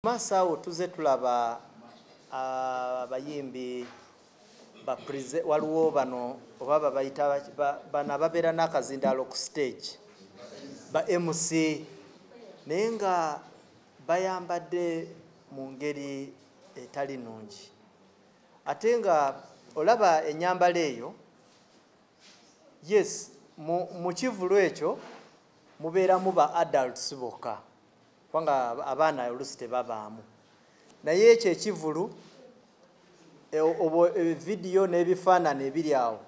Maaso awo tuze tulaba abayimbi waliwo bano oba babayita bano ababeera n'akazindaalo ku stage, ba MC, naye nga bayambadde mu ngeri etali nnungi, ate nga olaba ennyambala eyo. Yes, mu kivvulu ekyo mubeeramu ba adults bokka, kubanga abaana oluusi tebabaamu. Naye ekyo ekivvulu, vidiyo n'ebifaananyi ebiri awo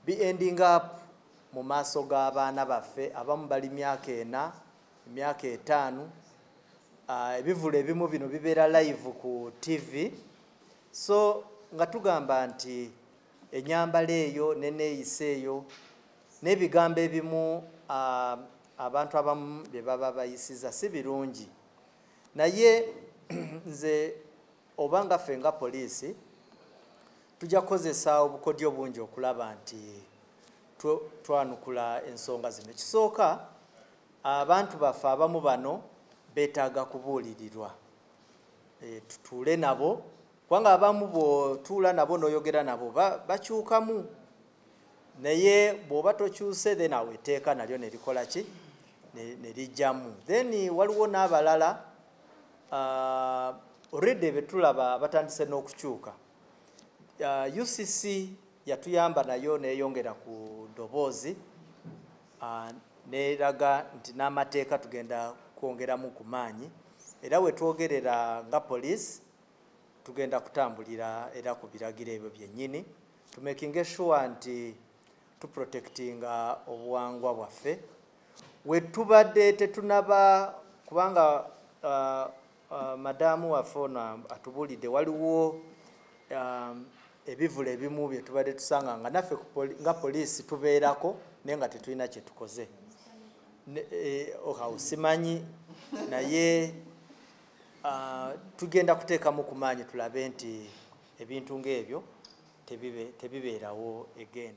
bi ending up mu maaso g'abaana baffe. Abamu bali myaka 4, emyaka 5. Ebivvulu ebimu bino bibeera live ku TV. So nga tugamba nti ennyambala eyo n'enneeyisa eyo n'ebigambo ebimu abantu abamu bye baba bayisiza si birungi. Naye nze oba nga ffe nga poliisi tujja kukozesa obukodyo bungi okulaba nti twanukula ensonga zino. Ekisooka, abantu baffe abamu bano beetaaga kubuulirirwa, tutuule nabo, kubanga abamu bw'otuula nabo n'oyogera nabo bakyukamu. Naye bw'oba tokyuse, then awo etteeka nalyo ne likola ki? Ne lijjamu. Then waliwo n'abalala already betulaba batandise n'okukyuka. UCC yatuyamba nayo neeyongera ku ddoboozi, neraga nti n'amateeka tugenda kwongeramu ku maanyi. Era we twogerera nga poliisi tugenda kutambulira era ku biragiro ebyo byennyini, tumakinge sure nti tuprotectinga obuwangwa bwaffe. We tubadde tetunaba, kubanga madaamu waffe ono atubuulidde, waliwo ebivvulu ebimu bye tubadde tusanga nga naffe nga poliisi tubeerako, naye nga tetulina kye tukoze. Awo simanyi, naye tugenda kuteekamu ku maanyi tulabe nti ebintu ng'ebyo tebibeerawo again.